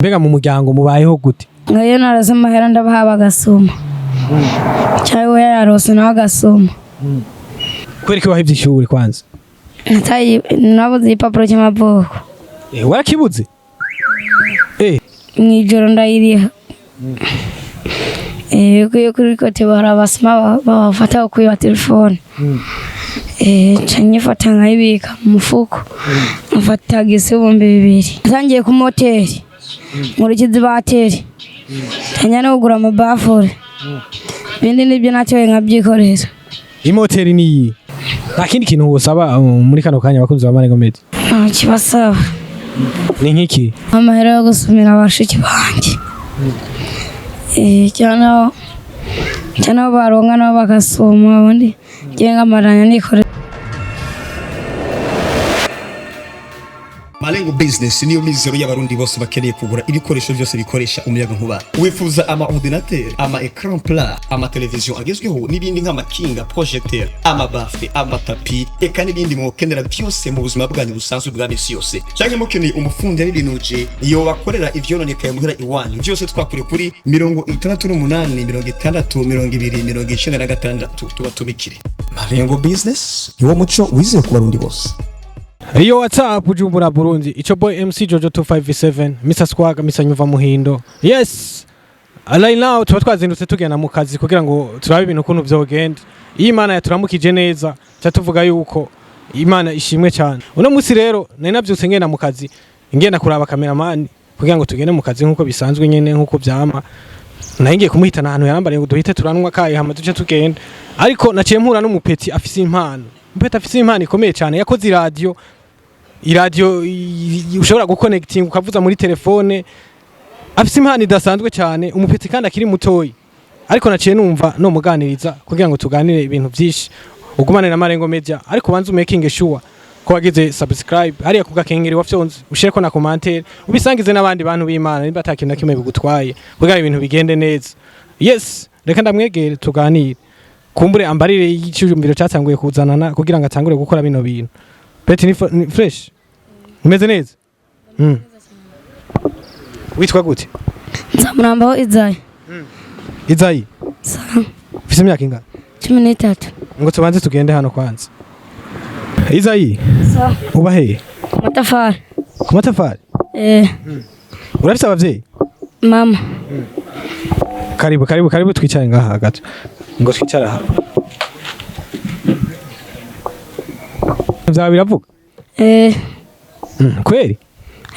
Mbega mu muryango mubayeho gute? Nkayo narose amahera ndabaha bagasoma, cyangwa we yarose nawe agasoma. Kubera ko wahevye ishuri kwanza? Nataye, nabuze igipapuro cy'amavuko. Warakibuze? Mw'ijoro ndayiriha. Iyo kuri kote barabasoma babafata kwiba telefone. Nca nyifata nkayibika mu mufuko, nkafata tagisi 2000. Natangiye ku moteri, nkurikiza ibateri, ntangira no kugura amabafure, ibindi nibyo natoye nkabyikorera. Imoteri niyi. Nta kindi kintu wosaba muri kano kanya abakunzi ba Marengo Media? Nta kibasaba. Ni nk'iki? Amahera yo gusumira bashiki banje. Cyangwa cyangwa baronka nabo bagasoma, ubundi njye nkamaranya nikorera. Malengo Business niyo mizero y'abarundi bose bakeneye kugura ibikoresho byose bikoresha umuyaga nkuba. Wifuza ama ordinateur, ama écran plat, ama television agezweho n'ibindi nk'amakinga, projecteur, amabafe, amatapi, eka n'ibindi mwokenera byose mu buzima bwanyu busanzwe bwa misi yose. Cyangwa mukeneye umufundi yabibinuje iyo bakorera ivyononekaye muhira iwanyu, byose twakure kuri 68 60 20 96 tubatumikire. Malengo Business niwo muco wizewe ku barundi bose. Iyo WhatsApp Bujumbura Burundi, ico boy MC Jojo 257, Mr Squag, Mr Nyuva Muhindo. Yes. Right now tuba twazindutse tugenda mu kazi kugira ngo turabe ibintu ukuntu vyogenda. Iyo Imana yaturamukije neza, ca tuvuga yuko Imana ishimwe cyane. Uno musi rero nari navyutse ngenda mu kazi, ngenda kuraba cameraman kugira ngo tugende mu kazi nkuko bisanzwe nyene, nkuko vyama. Nari ngiye kumuhitana ahantu yarambariye ngo duhite turanwa kayi hama duce tugenda. Ariko naciye mpura n'umupeti afise impano. Umupeti afise impano ikomeye cyane, yakoze iradiyo, iradiyo ushobora guconnecting ukavuza muri telefone. Afise impano idasanzwe cyane umupeti, kandi akiri mutoyi. Ariko naciye numva no muganiriza kugira ngo tuganire ibintu byinshi. Ugumane na Marengo Media, ariko ubanze umaking sure ko wagize subscribe hariya ku gakengeri, wafyonze, ushireko na commentaire, ubisangize n'abandi bantu b'Imana nimba ata kintu na kimwe bigutwaye, kugira ibintu bigende neza. Yes, reka ndamwegere tuganire, kumbure ambarire y'icyumviro cyatanguye kuzanana kugira ngo atangure gukora bino bintu. Peti ni fresh, umeze neza? Witwa gute? Nzamurambaho Izayi. Izayi? Sa. Ufise imyaka ingana? 13. Ngo tubanze tugende hano kwanza. Izayi? Sa. Uba hehe? Ku matafari. Ku matafari? Eh. Urafise abavyeyi? Mama. Karibu, karibu, karibu, twicare ngaha gato. Ngo twicare aha. Vyawe biravuga? Eh. Kweli?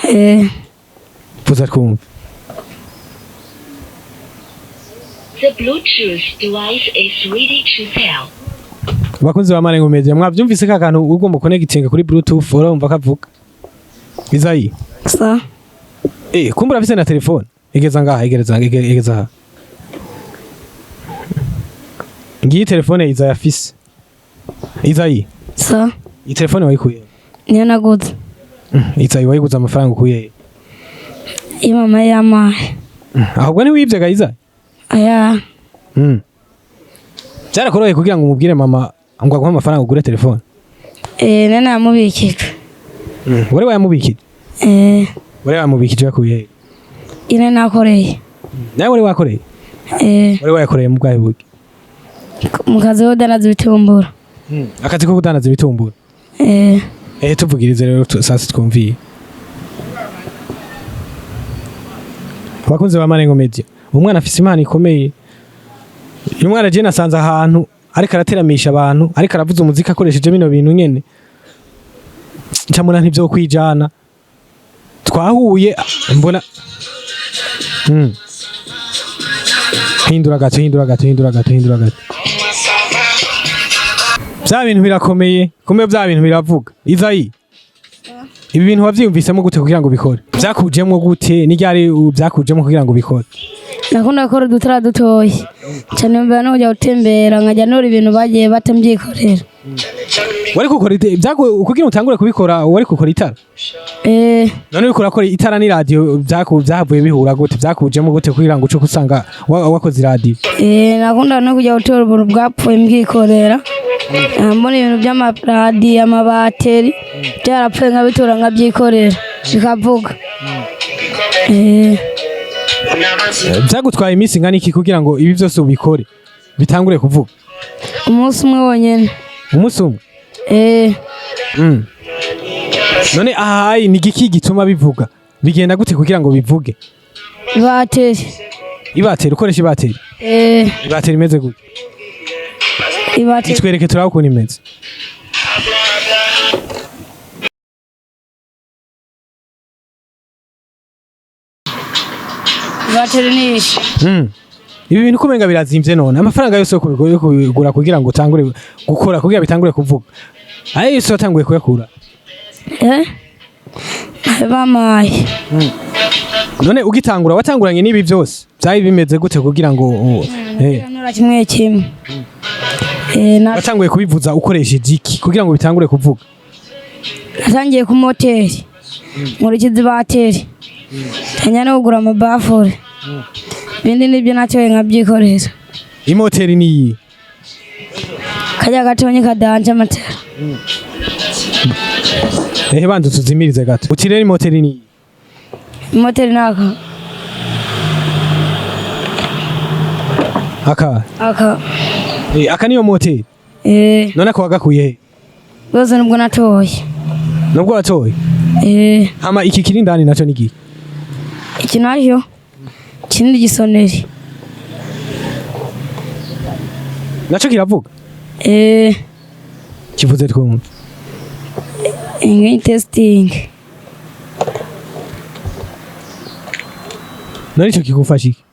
Eh. Vuza twumve. The Bluetooth device is ready to pair. Bakunzi ba Marengo Media, mwavyumvise ka kantu ugomba connecting kuri Bluetooth, urumva kavuga. Izayi? Sa. Kumbura afise na telefone. Igeza ngaha, igereza, igeza aha. Ngiyi telefone Izayi afise. Izayi? Sa. Iyi telefone wayikuye? Niyo naguze. Izayi, wayiguze amafaranga ukuye he? Iyo mama yamaye. Ahubwo ntiwibye ga Izayi? Aya. Byarakoroheye kugira ngo umubwire mama ngo aguhe amafaranga ugure telefone? Eh, nene yamubikije. Wari wayamubikije? Eh. Wari wayamubikije yakuye he? Ine nakoreye. Nawe wari wakoreye? Eh. Wari wayakoreye mu bwahe buryo? Mu kazi ko kudandaza ibitumbura. Akazi ko kudandaza ibitumbura? Eh. Tuvugirize rero sasa twumviye. Abakunzi ba Marengo Media, umwana afise impano ikomeye. Uyu mwana je nasanze ahantu ariko arateramisha abantu, ariko aravuza umuziki akoresheje bino bintu nyene. Ncamuna ntivyo kwijana. Twahuye mbona. Hindura gato, hindura gato, hindura gato, hindura gato. Vya bintu birakomeye, kumbe vya bintu biravuga. Izayi, ibi bintu wavyiyumvisemo gute kugira ngo ubikore? Vyakujemwo gute? Ni ryari vyakujemwo kugira ngo ubikore? Nakunda gukora udutara dutoyi cyane, mbere no kujya gutembera nkajya nora ibintu bagiye batabyikorera. Wari gukora kugira utangure kubikora, wari gukora itara? Eh. None uriko urakora itara n'iradiyo, vyavuye bihura gute? Vyakujemwo gute kugira ngo uce usanga wakoze iradiyo? Eh, nakunda no kujya gutora ubuntu bwapfuye mbwikorera. Mbona ibintu by'amaradiyo, amabateri byarapfuye, nkabitora nkabyikorera bikavuga. Eh, Byagutwaye iminsi ingana iki kugira ngo ibi byose ubikore bitangure kuvuga? Umunsi umwe wonyene. Umunsi umwe? Eh. None ahayi ni igiki gituma bivuga? Bigenda gute kugira ngo bivuge? Ibateri. Ibateri, ukoresha ibateri? Eh. Ibateri imeze gute? Ibateri. Itwereke turabe ukuntu imeze. Ibateri ni iki? Ibi bintu kumenga birazimvye none. Amafaranga yose yo kubigura kugira ngo utangure gukora, kugira bitangure kuvuga, ayo yose watanguye kuyakura? Eh? Bamaye. None ugitangura watanguranye n'ibi byose, byari bimeze gute kugira ngo Nora kimwe kimwe. Eh, na watanguye kubivuza ukoresheje iki kugira ngo bitangure kuvuga? Natangiye ku moteri. Nkurikiza ibateri. Ntangira no kugura amabafure. Ibindi nibyo natoye nkabyikorera. Imoteri ni iyi? Kajya gatonyi kadanje amatara. Ehe, banza tuzimirize gato. Uti rero imoteri ni iyi? Imoteri naka. Aka? Aka. Aka niyo moteri? Eh. None ako wagakuye he? Rwose nubwo natoye. Nubwo watoye? Eh. Hama iki kiri indani naco ni igiki? Iki nacyo ikindi gisoneri. Naco kiravuga? Eh. Kivuze twumve. Ingi testing. None ico kigufasha iki?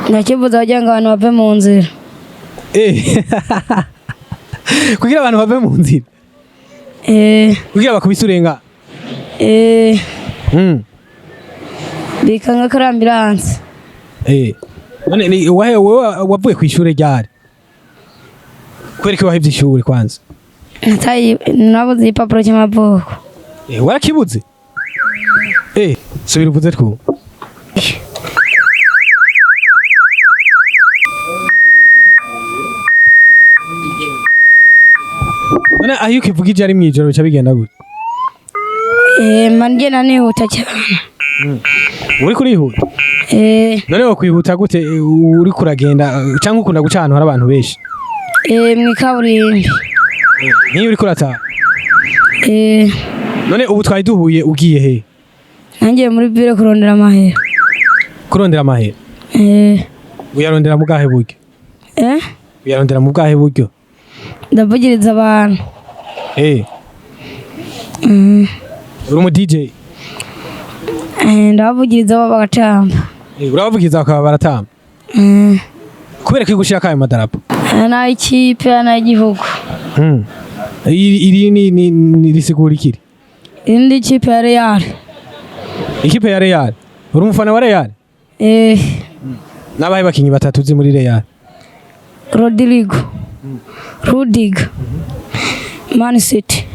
Ndakivuza kugira ngo abantu bave mu nzira. Kugira abantu bave mu nzira? Eh. Kugira bakubise urenga? Eh. Bikanga kuri ambulance. None ni wahe wewe wavuye ku ishure ryari? Kubera ko wahevye ishure kwanza? Natayi nabuze igipapuro cy'amavuko. Warakibuze? Subira uvuze twumve. None aho iyo ukivuga ije ari mw'ijoro bica bigenda gute? Eh, mba ngenda nihuta cyane. Uriko urihuta? Eh. None wokwihuta gute uriko uragenda, canke ukunda guca ahantu hari abantu benshi? Eh, mw'ikaburimbi. Niyo uriko urataha? Eh. None ubu twari duhuye ugiye he? Nangiye muri biro kurondera amahera. Kurondera amahera? Eh. Uyarondera mu bwahe buryo? Eh? Uyarondera mu bwahe buryo? Ndavugiriza abantu. Uri umu DJ? Eh, ndabavugiriza bo bagatamba. Urabavugiriza bakaba baratamba? Kubera ko gushira kayo madarapo? Aya ni ay'ikipe, aya ni ay'igihugu. Iri ni risigura ikiri? Iri ni ikipe ya Real. Ikipe ya Real. Uri umufana wa Real? Eh. N'abahe bakinyi batatu uzi muri Real? Rodrigo. Rudiger. Man City.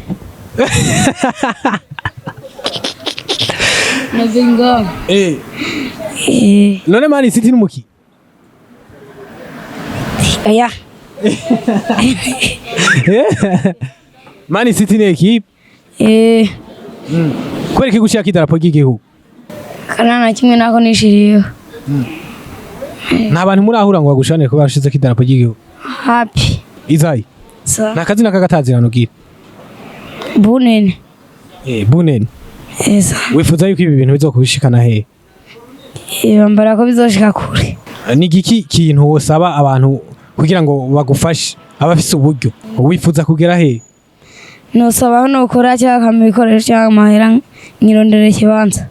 Na Bellingham. None Man City ni umukinyi? Oya. Man City ni equipe? Kubera ko gushira idarapo ry'igihugu? Kana na kimwe nako nishiriyeho. Nta bantu murahura ngo bagushanire ko bashizeko idarapo ry'igihugu? Happy. Izayi. Sa. Nta kazina k'agatazirano ugira? Bunene. Bunene. Esa. Wifuza yuko ibi bintu bizokushikana hehe? Bambara ko bizoshika kure. Ni igiki kintu wosaba abantu kugira ngo bagufashe, abafise uburyo? Wifuza kugera hehe? Nosaba aho nokora cyangwa akampa ibikoresho cyangwa amahera nkirondera ikibanza.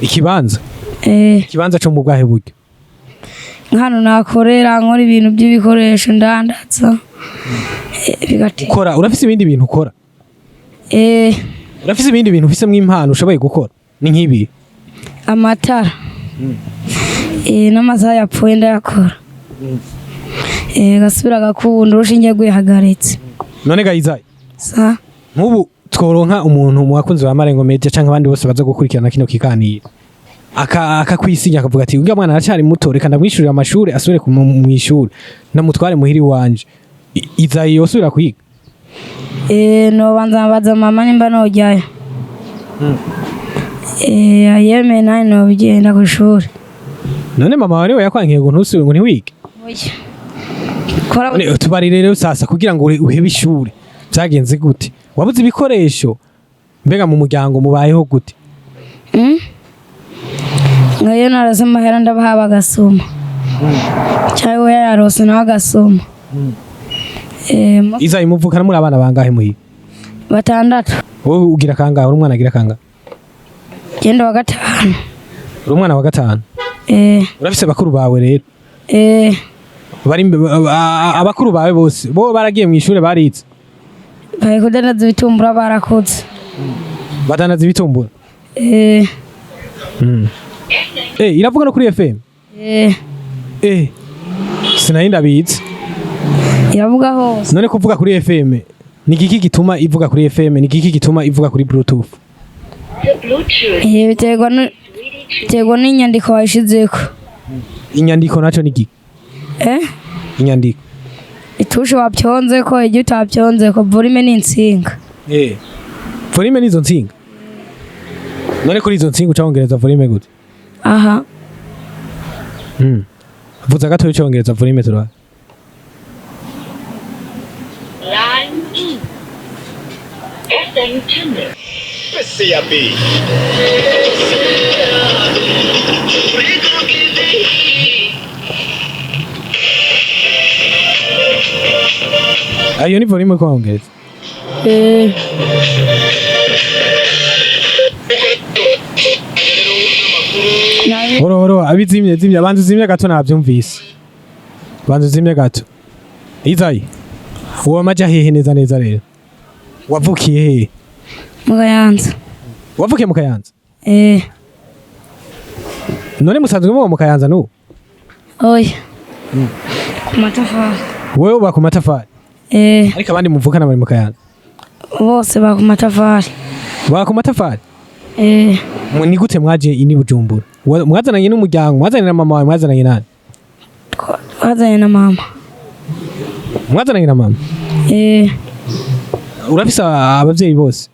Ikibanza? Eh. Ikibanza co mu bwahe buryo? Nk'ahantu nakorera nkora ibintu by'ibikoresho ndandaza. Bigatera. Ukora, urafise ibindi bintu ukora? Eh. Urafise ibindi bintu ufisemwo impano ushoboye gukora? Ni nk'ibi? Amatara. N'amasaha yapfuye ndayakora. Gasubira gakunda urushinge rwihagaritse. None ga Izayi. Sa. Nk'ubu tworonka umuntu mu bakunzi ba Marengo Media canke abandi bose baza gukurikirana kino kiganiro, akakwisinya akavuga ati urya mwana aracari muto, reka ndamwishurira amashuri asubire mw'ishuri, ndamutware muhiri wanje. Izayi yosubira kwiga? Nobanza nkabaza mama nimba nojyayo. Yemeye nawe nobigenda ku ishuri. None mama wawe niwe yakwankiye ngo ntusubire, ngo ntiwige? Oya. Kora. None tubarire rero sasa, kugira ngo uhebe ishuri byagenze gute? Wabuze ibikoresho? Mbega mu muryango mubayeho gute? Ngayo narose amahera ndabaha bagasoma, cyangwa we yarose nawe agasoma. Izayi, muvukana muri abana bangahe muhiga? 6. Wowe ugira kangahe? Uri umwana agira kangahe? Genda wa gatanu. Uri umwana wa gatanu? Eh. Urafise bakuru bawe rero? Eh. Bari abakuru bawe bose bo baragiye mu ishure, barize? Bari kudandaza ibitumbura, barakuze. Badandaza ibitumbura? Eh. Eh, iravuga no kuri FM? Eh. Eh, sinari ndabizi. Iravuga hose. None kuvuga kuri FM, ni igiki gituma ivuga kuri FM? Ni igiki gituma ivuga kuri Bluetooth? The Bluetooth Eh, biterwa ready to biterwa n'inyandiko wayishizeko. Inyandiko naco ni igiki? Eh. Inyandiko? Itushe wapyonzeko, ijya utapyonzeko, volume n'insinga. Eh, volume nizo nsinga? None kuri izo nsinga uca volume gute? Aha. Vuza gato ucongereza volume turabe. Line E. FM tuner. PCAB. Ayo ni volume ko wongereza? Eh. Horo horo, abizimye, zimye, banza uzimye gato, navyumvise. Banza uzimye gato. Izayi, uwo maja hehe neza neza rero? Wavukiye hehe? Mu Kayanza. Wavukiye mu Kayanza? Eh. None musanzwe muba mu Kayanza n'ubu? Oya, ku matafari. Wowe uba ku matafari? Eh. Ariko abandi muvukana bari mu Kayanza? Bose ba ku matafari. Baba ku matafari? Eh. Ni gute mwaje ini Bujumbura? Mwazananye n'umuryango, mwazananye na mama wawe, mwazananye nande? Twazanye na mama. Mwazananye na mama? Eh. Urafise abavyeyi bose?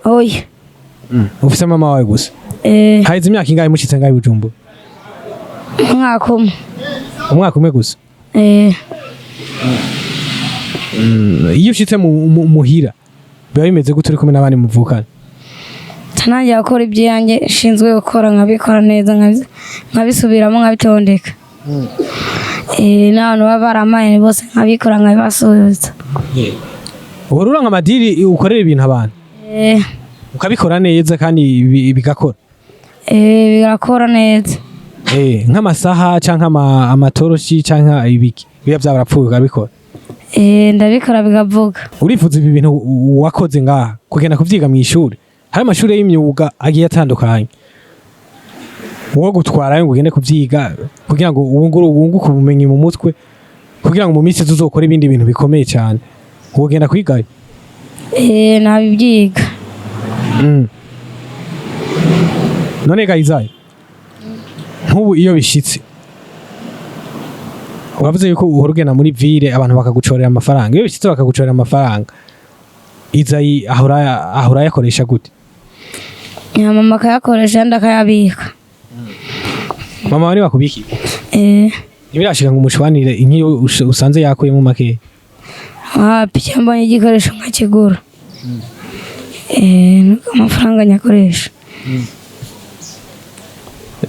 Oya. Ufise mama wawe gusa? Eh. Haheze imyaka ingahe mushitse ngahe i Bujumbura? Umwaka umwe. Umwaka umwe gusa? Eh. Iyo ushitse muhira biba bimeze gute uri kumwe n'abandi muvukana? Ntangira gukora ibyanjye nshinzwe gukora, nkabikora neza, nkabisubiramo, nkabitondeka. Eh, n'abantu baba baramaye bose nkabikora, nkabibasubiza. Uhora uronka amadiri, ukorera ibintu abantu? Eh. Ukabikora neza kandi bigakora? Eh, birakora neza. Eh, nk'amasaha canke amatoroshi canke ibiki biba vyabarapfuye ukabikora? Eh, ndabikora bikavuga. Urifuza ibi bintu wakoze ngaha kugenda kuvyiga mu ishuri? Hari amashuri y'imyuga agiye atandukanye, wowe gutwarayo ngo ugende kuvyiga kugira ngo wunguke ubumenyi mu mutwe, kugira ngo mu minsi iza uzokore ibindi bintu bikomeye cyane, wogenda kwigayo? Eh, nabibyiga. None ga Izayi, nk'ubu iyo bishitse, uravuze yuko uhora ugenda muri ville abantu bakagucorera amafaranga. Iyo bishitse bakagucorera amafaranga, Izayi ahora ayakoresha gute? Mama akayakoresha, andi akayabika. Mama wari bakubikiye? Eh. Ntibirashika ngo umushwanire nk'iyo usanze yakuyemo makeya? Wapi, cyangwa mbonye igikoresho nkakigura. Eh, nuko amafaranga nyakoresha.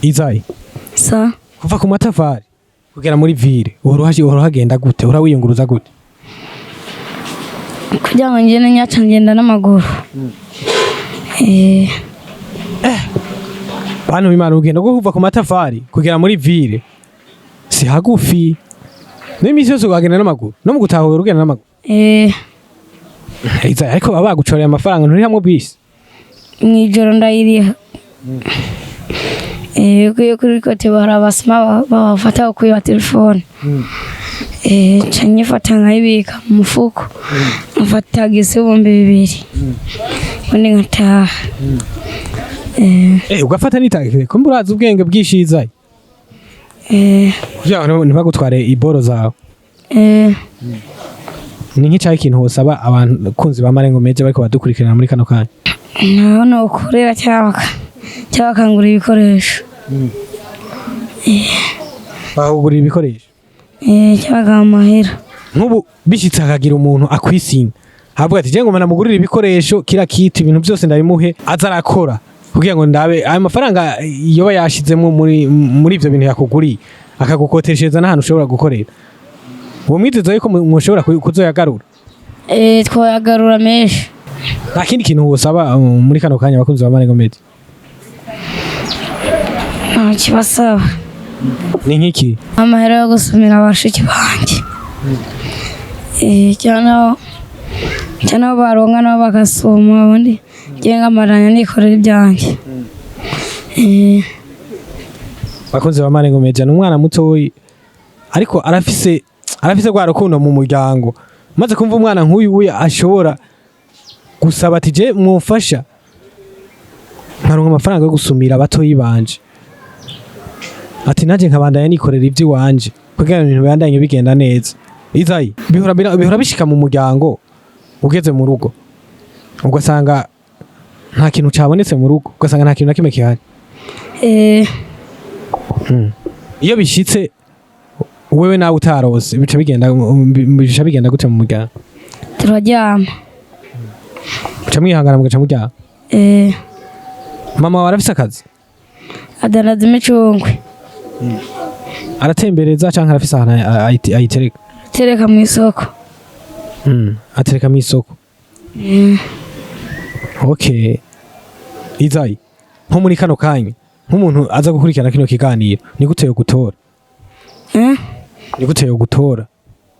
Izayi, Sa. kuva ku matafari kugera muri ville uhora uhagenda gute? Uhora wiyunguruza gute? Kugira ngo ngende nyaca, ngenda n'amaguru. Eh. Bantu b'Imana, urugendo rwo kuva ku matafari kugera muri ville si hagufi. N'iminsi yose uhagenda n'amaguru? No mu gutaha uhora ugenda n'amaguru? Eh. Izayi, ariko baba bagucoreye amafaranga, nturi hamwe bisi? Mw'ijoro ndayiriha. Eh, iyo kuri kote hari abasuma babafata kwiba telefone. Eh, nca nyifata nkayibika mu mufuko, nkafata tagisi 2000, ubundi nkataha. Eh. Eh, ugafata n'itagisi? Kumbe urazi ubwenge bwinshi, Izayi. Eh. Kugira ngo ntibagutware iboro zawe? Eh. Ni nk'icayi ikintu wosaba abakunzi ba Marengo Media bariko badukurikirana muri kano kanya? Naho nokorera cyangwa Cyangwa bakangura ibikoresho. Bakugurira ibikoresho. Eh, cyangwa bakampa amahera. Nk'ubu bishitse hakagira umuntu akwisinga avuga ati: "Je ngoma namugurira ibikoresho, kira kitu, ibintu byose ndabimuhe, aza arakora kugira ngo ndabe ayo mafaranga yoba yashizemo muri ivyo bintu yakuguriye, akagukoteshereza n'ahantu ushobora gukorera." Uwo mwizeza yuko mushobora kuzoyagarura? Eh, twayagarura menshi. Nta kindi kintu wosaba muri kano kanya abakunzi ba Marengo Media? Nta kibasaba. Ni nk'iki? Amahera yo gusumira bashiki banje. Eh, cyangwa nabo baronka, nabo bagasoma, ubundi njye ngamaranya nikorera ibyanjye. Eh. Bakunzi ba Marengo Media, ni umwana mutoyi ariko arafise rwa rukundo mu muryango. Maze kumva umwana nk'uyu wuya ashobora gusaba ati: "Je mwumfasha nkaronka amafaranga yo gusumira abatoyi banje," ati: "Nanjye nkabandanya nikorera iby'iwanje kugira ngo ibintu bibandanye bigenda neza." Izayi, bihora bishika mu muryango, ugeze mu rugo ugasanga nta kintu cabonetse mu rugo, ugasanga nta kintu na kimwe gihari? Eh. Iyo bishitse wewe nawe utarose, bica bigenda gute mu muryango? Turaryama. Muca mwihangana mugaca muryama? Eh. Mama wawe arafise akazi? Adandaza imicungwe. Aratembereza canke arafise ahantu ayitereka? Tereka mu isoko. Atereka mu isoko. Okay, Izayi, nko muri kano kanya nk'umuntu aza gukurikirana kino kiganiro, ni gute yo gutora? Eh? Ni gute yo gutora,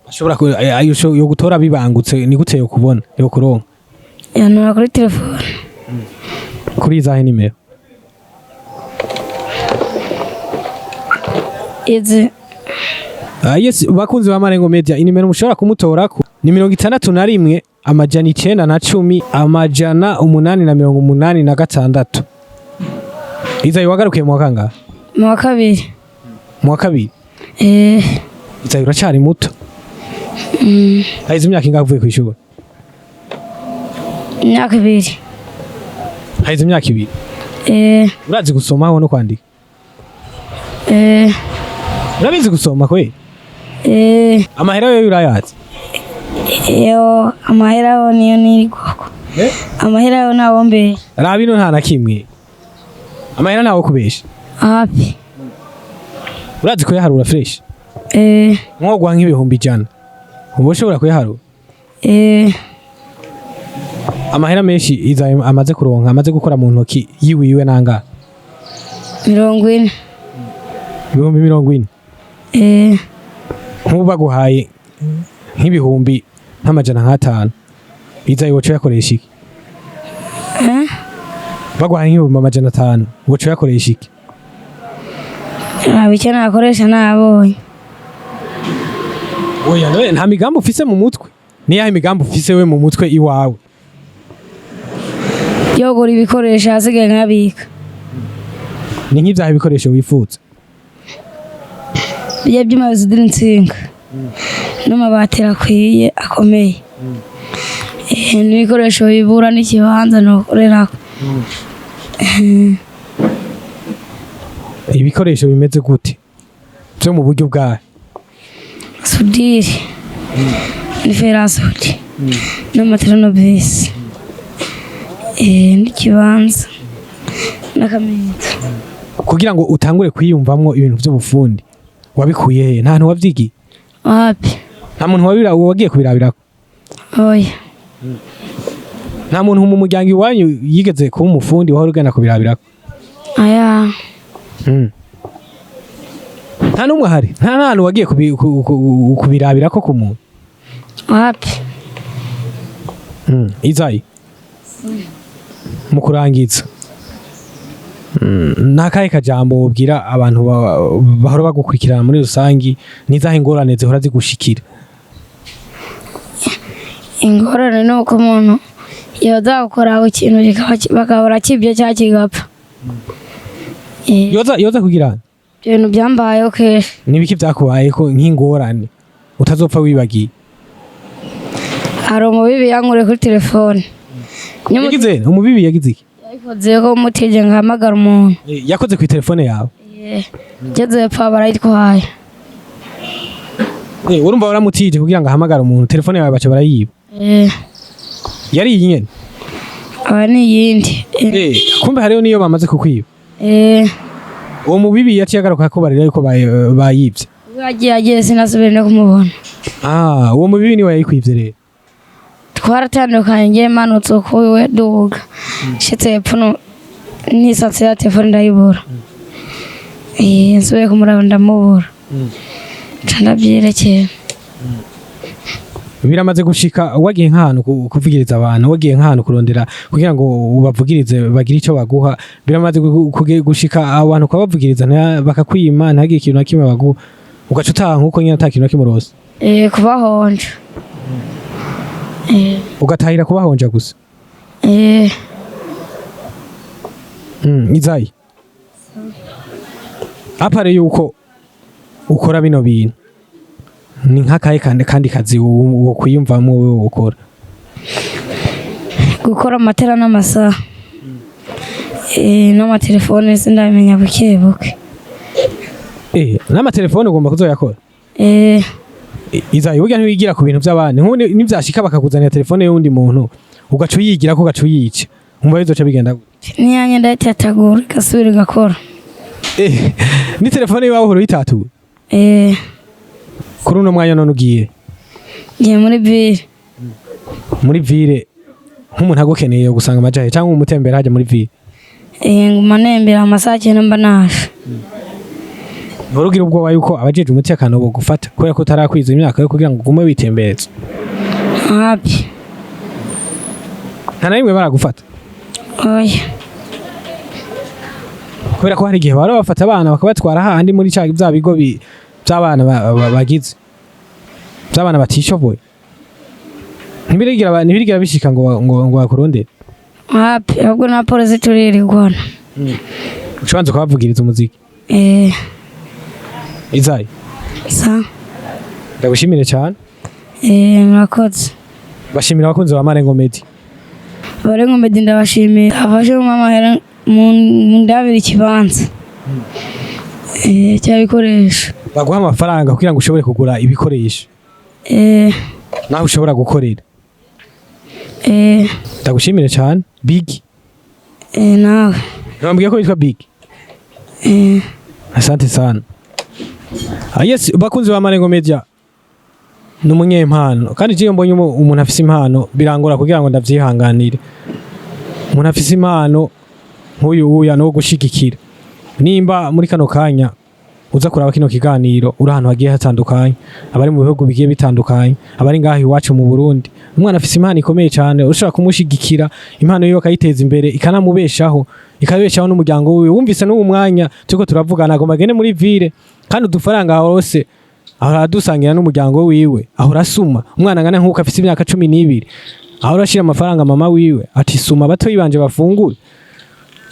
ashobora yo gutora bibangutse, ni gute yo kubona, yo kuronka? Yanura kuri telefone. Kuri izahe nimero? Izi. Yes, bakunzi ba Marengo Media, inimero mushobora kumutorako ni 61 910 886. Izayi, wagarukiye mu wa kangahe? Mu wa kabiri. Mu wa kabiri? Eh. Izayi, uracari muto. Haheze imyaka ingahe uvuye kw'ishuri? Imyaka 2. Haheze imyaka 2? Eh. Urazi gusoma no kwandika? Eh. Urabizi gusoma kwe? Eh. Amahera yo urayazi? Yo, amahera yo niyo nirigwako. Eh? Amahera yo nawo mbere. Raba ino, nta na kimwe. Amahera ntawo kubesha? Hapi. Urazi kuyaharura fresh? Eh. Nko nk'ibihumbi 100 uba ushobora kuyaharura? Eh. Amahera menshi Izayi amaze kuronka, amaze gukora mu ntoki yiwiwe, nanga? 40. 40,000? Eh. Nk'ubu baguhaye nk'ibihumbi nk'amajana nk'atanu, Izayi, woca uyakoresha iki? Eh? Baguhaye nk'ibihumbi 500, woca uyakoresha iki? Raba icyo nakoresha nabonye. Oya, none nta migambi ufise mu mutwe? Niyahe migambi ufise we mu mutwe iwawe? Yogura ibikoresho, hasigaye nkabika. Ni nk'ivyahe bikoresho wifuza? Bijya byuma bizidira insinga n'amabati akwiye akomeye. Eh, n'ibikoresho bibura n'ikibanza nokorerako. Ibikoresho bimeze gute, vyo mu buryo bwahe? Soudure ni fer à souder n'ama tournevis, n'ikibanza n'akamenyetso. Kugira ngo utangure kwiyumvamwo ibintu vy'ubufundi, wabikuye he? Nta hantu wavyigiye? Wapi. Nta muntu wagiye kubirabirako? Oya. Nta muntu mu muryango iwanyu yigeze kuba umufundi wahora ugenda kubirabirako? Aya. Nta n'umwe ahari? Nta n'ahantu wagiye kubirabirako ku muntu? Wapi. Izayi, mu kurangiza, ni akahe kajambo wobwira abantu bahora bagukurikirana muri rusangi? N'izahe ingorane zihora zigushikira? Ingorane ni uko umuntu yoza gukora ikintu bakabura kibye cyangwa kigapfa. Eh, Yoza kugira? Ibyo bintu byambayeho kenshi. Nibiki vyakubayeko nk'ingorane utazopfa wibagiye? Hari umubibi yankuriye kuri telefone. Yagize umubibi? Yagize iki? Nayikoze ko mutije ngahamagara umuntu. Yakoze ku telefone yawe? Ngeze hepfo barayitwaye. Urumva waramutije kugira ngo ahamagare umuntu, telefone yawe baca barayiba? Eh. Yari iyi nyene? Aba ni iyindi. Kumbe hariho niyo bamaze kukwiba? Eh. Uwo mubibi yaciye agaruka kubarira yuko bayibye? Ubwo yagiye sinasubire no kumubona. Ah, uwo mubibi niwe yayikwivye rero? Twaratandukanye, ngiye manutse uko we duga, nshitse hepfo nisatse ya telefone ndayibura. Nsubiye kumuraba ndamubura, nca ndavyerekera. Biramaze gushika wagiye nk'ahantu kuvugiriza abantu, wagiye nk'ahantu kurondera kugira ngo ubavugirize bagire icyo baguha, biramaze gushika abantu ukabavugiriza bakakwima, ntihagire ikintu na kimwe baguha, ugaca utaha nk'uko nyine ata kintu na kimwe urose? Kubahonja. Ugatahira kubahonja gusa? Eh. Izayi, à part yuko ukora bino bintu, ni nk'akahe kandi kazi wo kwiyumvamo wowe ukora? Gukora amatara n'amasaha n'amatelefone, sindabimenya buke buke. N'amatelefone ugomba kuzoyakora? Eh. Izayi, burya ntiwigira ku bintu by'abandi? Nk'ubu nivyashika bakakuzanira telefone y'uwundi muntu, ugaca uyigira ko ugaca uyica, umva bizoca bigenda gute? Niyanjye ndayitatagura igasubira igakora. Ni telefone iwawe uhora uyitatura? Eh. Kuri uno mwanya none ugiye? Ngiye muri ville. Muri ville, nk'umuntu agukeneye gusanga amajahe cyangwa umutembera hajya muri ville? Nguma nembera, amasaha 9 mba naje. Nturugira ugira ubwoba yuko abajejwe umutekano bogufata kubera ko utarakwiza imyaka yo kugira ngo ugume witembereza? Hapi. Nta na rimwe baragufata? Oya. Kubera ko hari igihe bahora bafata abana bakabatwara hahandi muri ca bya bigo by'abana bagize by'abana batishoboye. Ntibirigira bishika ngo bakurondere? Hapi, ahubwo na polisi turirirwana. Ucubanza ukabavugiriza umuziki? Eh. Izayi, sa. Ndagushimire cyane. Murakoze. Bashimira abakunzi ba Marengo Media. Marengo Media ndabashimiye, afashe mu amahera mu ndabira ikibanza cy'abikoresho. Baguha amafaranga kugira ngo ushobore kugura ibikoresho naho ushobora gukorera? Eh. Ndagushimire cyane, Big. Nawe. Nabambwiye ko witwa Big? Eh. Asante sana. Ah, yes, bakunzi ba Marengo Media, ni umunyempano kandi iyo mbonye umuntu afise impano birangora kugira ngo ndavyihanganire. Umuntu afise impano nk'uyu uya no gushigikira. Nimba muri kano kanya uza kuraba kino kiganiro uri ahantu hagiye hatandukanye, abari mu bihugu bigiye bitandukanye, abari ngaho iwacu mu Burundi, umwana afise impano ikomeye cyane, ushobora kumushigikira impano yiwe akayiteza imbere, ikanamubeshaho, ikabeshaho n'umuryango wiwe. Wumvise n'uwo mwanya turiko turavugana agomba agende muri ville, kandi udufaranga hose ahora adusangira n'umuryango wiwe, ahora asuma. Umwana angana nk'uko afise imyaka 12 ahora ashira amafaranga mama wiwe ati: "Suma batoyi banje bafungure."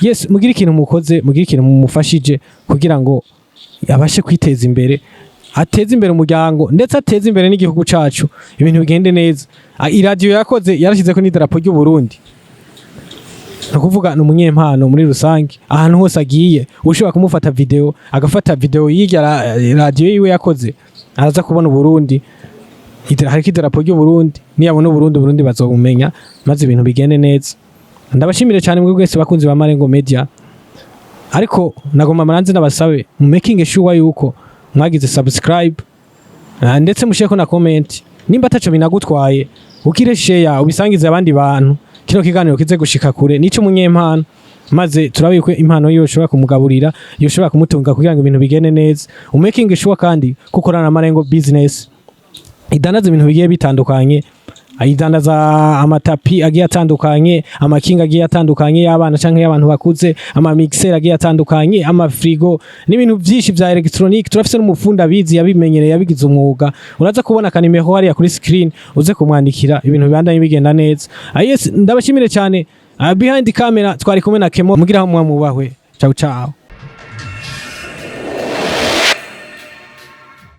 Yes, mugire ikintu mukoze, mugire ikintu mumufashije kugira ngo abashe kwiteza imbere, ateze imbere umuryango, ndetse ateze imbere n'igihugu cacu, ibintu bigende neza. Ah, iradiyo yakoze yarashyizeko n'idarapo ry'u Burundi. Ni ukuvuga ni umunyempano muri rusange. Ahantu hose agiye, ushobora kumufata video, agafata video y'irya radiyo yiwe yakoze, araza kubona Uburundi. Hariko idarapo ry'u Burundi. Niyabona Uburundi, Uburundi bazobumenya, maze ibintu bigende neza. Ndabashimire cyane mwebwe mwese bakunzi ba Marengo Media, ariko nagomba maranze ndabasabe mu making sure yuko mwagize subscribe, ndetse mushireko na comment. Nimba ataco binagutwaye, ukire share, ubisangize abandi bantu, kino kiganiro kize gushika kure. Nico umunyempano, maze turabe yuko impano yiwe ushobora kumugaburira, iyo ushobora kumutunga kugira ngo ibintu bigende neza. Umaking sure kandi kukorana na Marengo Business idandaza ibintu bigiye bitandukanye, ayidandaza amatapi agiye atandukanye, amakinga agiye atandukanye y'abana canke y'abantu bakuze, ama mixer agiye atandukanye, amafrigo n'ibintu byinshi vya electronic. Turafise n'umufundi abizi, yabimenyereye, yabigize umwuga. Uraza kubona akanimero hariya kuri screen, uze kumwandikira, ibintu bibandanye bigenda neza. Ah, yes, ndabashimire cyane. Behind camera twari kumwe na Kemo. Mugira aho muba mubahwe. Ciao ciao.